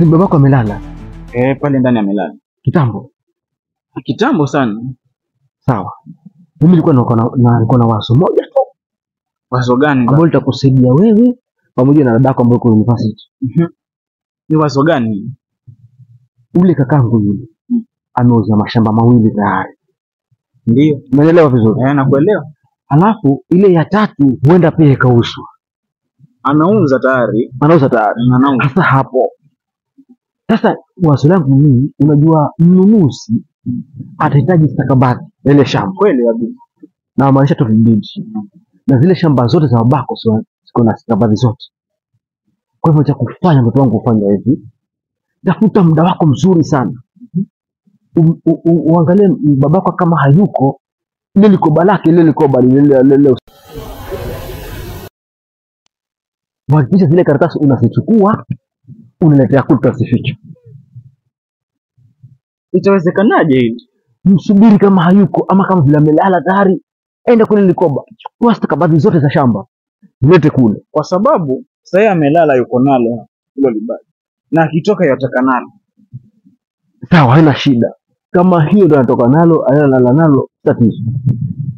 Si babako amelala? Pale ndani amelala. Kitambo? Kitambo sana. Sawa. Mimi nilikuwa na wazo moja tu. Wazo gani? Ambalo litakusaidia wewe pamoja na dadako ambaye yuko university. Ni wazo gani? Ule kakangu yule ameuza mashamba mawili tayari. Ndio. Umeelewa vizuri? Nakuelewa. Alafu ile ya tatu huenda pia ikauzwa. Anauza tayari. Anauza tayari. Anauza. Sasa hapo. Sasa wazo langu mimi, unajua mnunuzi atahitaji stakabadhi ile shamba. Kweli kabisa. Na maanisha tu vijiji. Na zile shamba zote za babako ziko na stakabadhi zote. Kwa hivyo cha kufanya mtoto wangu ufanye hivi. Tafuta muda wako mzuri sana. Uangalie babako kama hayuko, ile likoba lake, ile likoba lile. Hakikisha zile karatasi unazichukua, unaletea kule tutazificha. Itawezekanaje hili? Msubiri kama hayuko ama kama vile amelala tayari, enda kule likoba, chukua stakabadhi zote za shamba, lete kule. Kwa sababu sasa amelala yuko nalo hilo libaki. Na akitoka yataka nalo. Sawa, haina shida. Kama hiyo ndo anatoka nalo, analala nalo, tatizo.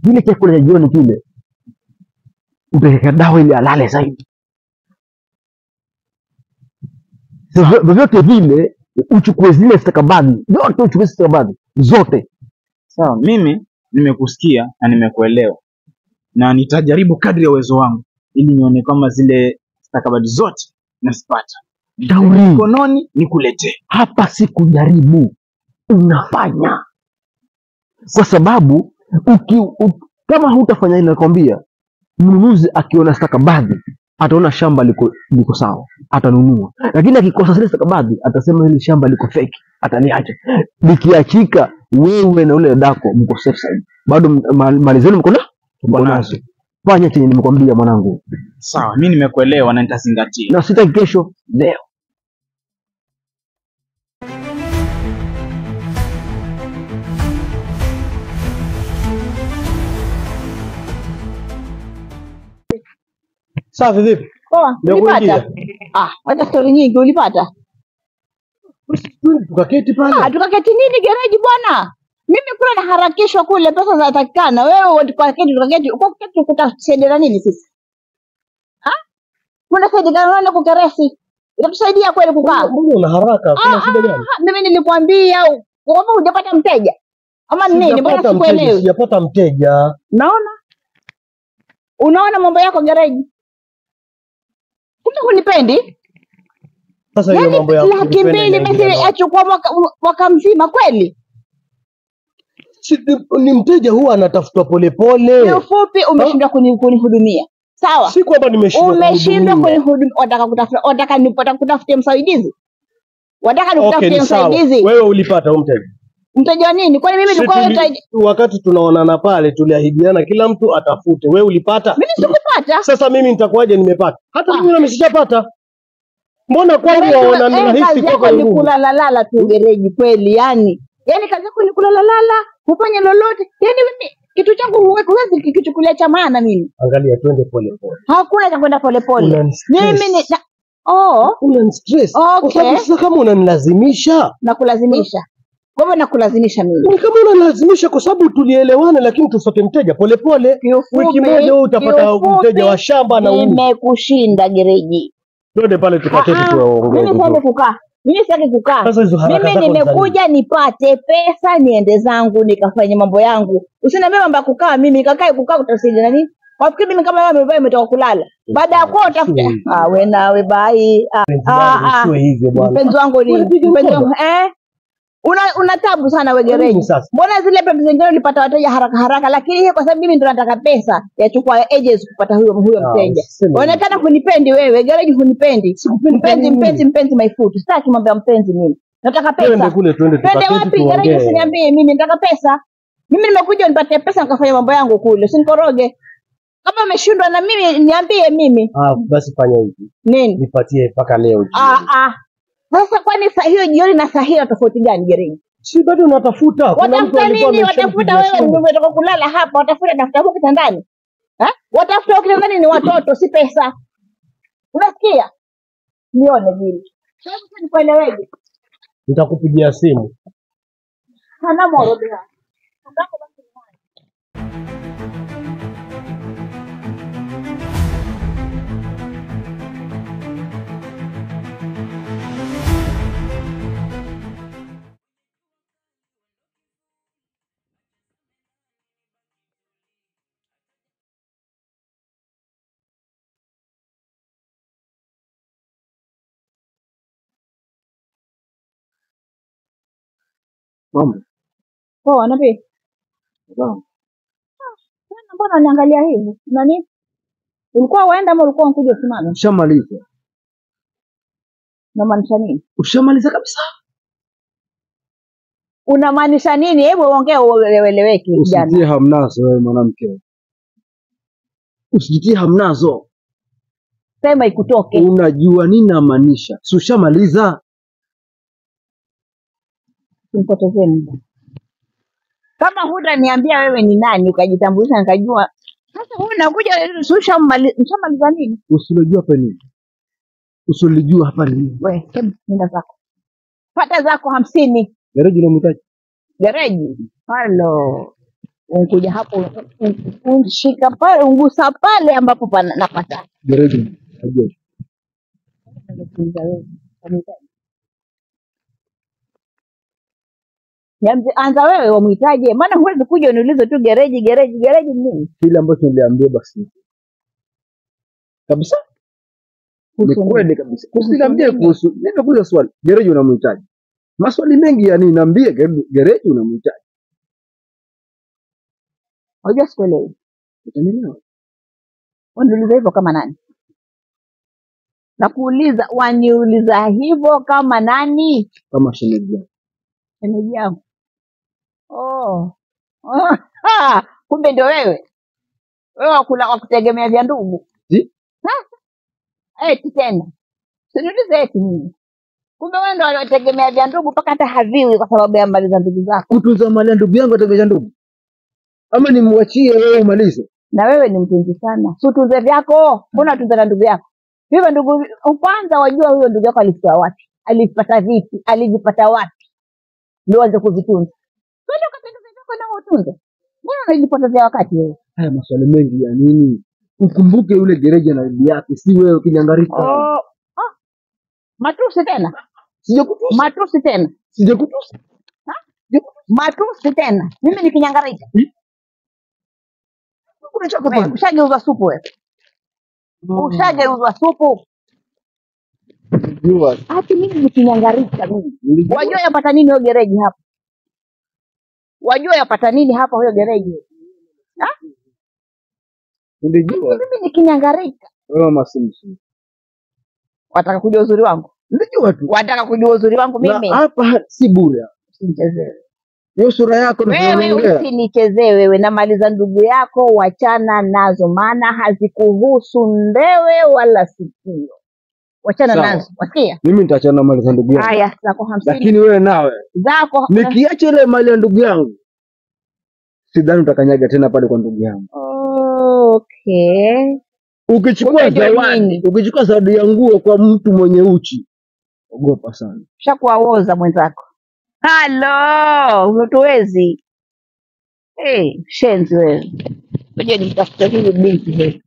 Kile chakula cha jioni kile utaweka dawa ili alale zaidi. Vyovyote vile uchukue zile stakabadhi, zote uchukue stakabadhi zote. Sawa, mimi nimekusikia na nimekuelewa. Na nitajaribu kadri ya uwezo wangu ili nione kama zile stakabadhi zote nasipata. Shauri mkononi nikuletee. Hapa si kujaribu, unafanya. Kwa sababu kama hutafanya hili nakwambia, mnunuzi akiona stakabadhi ataona shamba liko sawa, atanunua. Lakini akikosa zile stakabadhi atasema hili shamba liko fake, ataliacha. Likiachika wewe na ule dadako mko safe side. Bado mali zenu mko nazo. Fanya chenye nimekwambia mwanangu. Sawa, mimi nimekuelewa na nitazingatia. Na sitaki kesho, leo. Safi vipi? Poa, ulipata? Hata story nyingi ulipata? Tukaketi pale. Tukaketi nini gereji bwana? Mimi kule naharakishwa kule, pesa zinatakikana. Wewe tukaketi. Uko kuketi kutasaidia nini sisi? Mbona saidia nani kukeresi? Itatusaidia kweli kukaa? Mbona una haraka? Kuna shida gani? Mimi nilikwambia kwamba hujapata mteja. Ama nini? Mbona sikuelewi? Sijapata mteja. Naona? Unaona mambo yako gereji? Kumbe hunipendi? Sasa hiyo mambo yako. 200,000 basi achukua mwaka mzima kweli? Ni mteja huwa anatafutwa polepole. Kwa ufupi umeshindwa kunihudumia. Sawa? Si kwamba nimeshindwa. Umeshindwa kunihudumia. Wataka nikutafutie msaidizi? Wataka nikutafutie msaidizi? Wewe ulipata huyo mteja. Mteja wa nini? Kwani mimi nilikuwa mteja? Wakati tunaonana pale tuliahidiana kila mtu atafute. Wewe ulipata? Mimi sikupata. Sasa mimi nitakuwaje nimepata? Hata mimi nimeshapata. Mbona kwangu waona ni rahisi kwako ni kulala tu gereji kweli yani. Yaani kazi yako ni kulala lala, hufanye lolote. Yaani mimi kitu changu huwezi kikichukulia cha maana mimi. Angalia twende pole pole. Hakuna cha kwenda pole pole. Mimi ni unanistress. Kwa sababu sasa kama unanilazimisha, nakulazimisha. Kwa hivyo nakulazimisha mimi. Ni kama unanilazimisha kwa sababu tulielewana, lakini tufuate mteja pole pole. Wiki moja utapata mteja wa shamba na nimekushinda gereji. Twende pale tukaketi tuongee. Mimi sitaki kukaa. Mimi sitaki kukaa. Mimi nimekuja nipate pesa niende zangu nikafanye mambo yangu. Usiniambie mambo ya kukaa mimi nikakae kukaa utasaidia nani? Wafikiri mimi kama wewe umevaa umetoka kulala. Baada ya kuwa utafuta. Wewe nawe bye. Sio hivyo bwana. Mpenzi wangu ni mpenzi wangu Una tabu sana wewe gereji. Mbona zile pesa zingine ulipata wateja haraka haraka, lakini hii kwa sababu mimi ndo nataka pesa yachukua ages kupata huyo mteja. Unaonekana hunipendi wewe, gereji hunipendi. Mpenzi mpenzi my foot. Sitaki mambo ya mpenzi mimi. Nataka pesa. Twende kule twende tukaketi. Twende wapi gereji usiniambie mimi nataka pesa. Mimi nimekuja nipate pesa nikafanya mambo yangu kule. Usinikoroge. Kama umeshindwa na mimi niambie mimi. Basi fanya hivi. Nini? Nipatie mpaka leo jioni. Sasa kwani hiyo jioni na saa hiyo tofauti gani gereji? Si bado unatafuta. Kuna mtu alikuwa ameshafuta wewe umetoka kulala hapa, watafuta tafuta huko kitandani. Watafuta huko kitandani ni watoto si pesa. Unasikia? Nione vile. Sasa nikueleweje? Nitakupigia simu. Hana moro bila. Ndako basi. Mambo. Poa, niambie. Sawa. Tena mbona unaniangalia hivi? Nani? Ulikuwa waenda ama ulikuwa unkuja usimame? Ushamaliza. Unamaanisha nini? Ushamaliza kabisa. Unamaanisha nini? Hebu ongea ueleweke kijana. Usijitie hamnazo wewe mwanamke. Usijitie hamnazo. Sema ikutoke. Unajua nini namaanisha? Si ushamaliza? Simpotezee muda. Kama hutaniambia wewe ni nani ukajitambulisha nikajua. Sasa wewe unakuja ushamaliza nini? Usilojua hapa nini? Usilijua hapa nini? Wewe hebu nenda zako. Pata zako 50. Gereji unamhitaji? Gereji. Halo. Unkuja hapo unshika pale ungusa pale ambapo napata. Gereji. Najua. Nakuuliza wewe. Unamhitaji? Anza wewe wamhitaje? Maana huwezi kuja uniulize tu gereji gereji gereji nini? Kile ambacho niliambiwa basi. Kabisa? Ni kweli kabisa. Usiniambie kuhusu, nimekuuliza swali. Gereji unamhitaji? Maswali mengi ya nini? Niambie gereji unamhitaji? Unajua sikuelewi. Utanielewa. Waniuliza hivyo kama nani? Nakuuliza, waniuliza hivyo kama nani? Kama shemeji yangu. Shemeji yangu. Oh. Kumbe ndio wewe. Wewe wakula kwa kutegemea vya ndugu. Si? Eti tena. Usiniulize eti mimi. Kumbe wewe ndio unategemea vya ndugu mpaka hata haviwi kwa sababu ya mali za ndugu zako. Kutunza mali ya ndugu yangu ategemea ndugu. Ama nimwachie wewe umalize. Na wewe ni mtunzi sana. Si utunze vyako, mbona utunze na ndugu yako? Hivyo ndugu kwanza wajua huyo ndugu yako alifika wapi? Alipata vipi? Alijipata wapi? Ndio uanze kuvitunza. Kwenda ukatengeze vyako na utunze. Mbona unajipotezea wakati wewe? Haya maswali mengi ya nini? Ukumbuke yule gereji na bibi yake, si wewe kinyangarika. Oh. Ah. Matusi tena. Sijakutusi. Matusi tena. Sijakutusi. Ha? Matusi tena. Mimi ni kinyangarika. Kuna chako pale. Ushageuzwa supu wewe. Ushageuzwa supu. Jua. Ati mimi ni kinyangarika mimi. Wajua yapata nini huyo gereji hapa? Wajua yapata nini hapa huyo gereji? Ha? Nilijua. Mimi ni kinyangarika. Wewe mama si. Wataka kujua uzuri wangu? Nilijua tu. Wataka kujua uzuri wangu mimi? Na hapa si bure. Usinichezee. Hiyo sura yako ndio wewe usinichezee wewe. Na mali za ndugu yako wachana nazo, maana hazikuhusu ndewe wala sikio. Wachana nazo. Wasikia? Mimi nitaachana na mali za ndugu yangu. Haya, zako 50. Lakini wewe nawe zako nikiacha ile mali ya ndugu yangu sidhani utakanyaga tena pale kwa ndugu yangu. Okay. Ukichukua zawadi, ukichukua zawadi ya nguo kwa mtu mwenye uchi, ogopa sana. Ushakuwaoza mwenzako. Halo, hutuwezi. Eh, shenzi wewe. Ngoja nimtafute huyu binti wewe.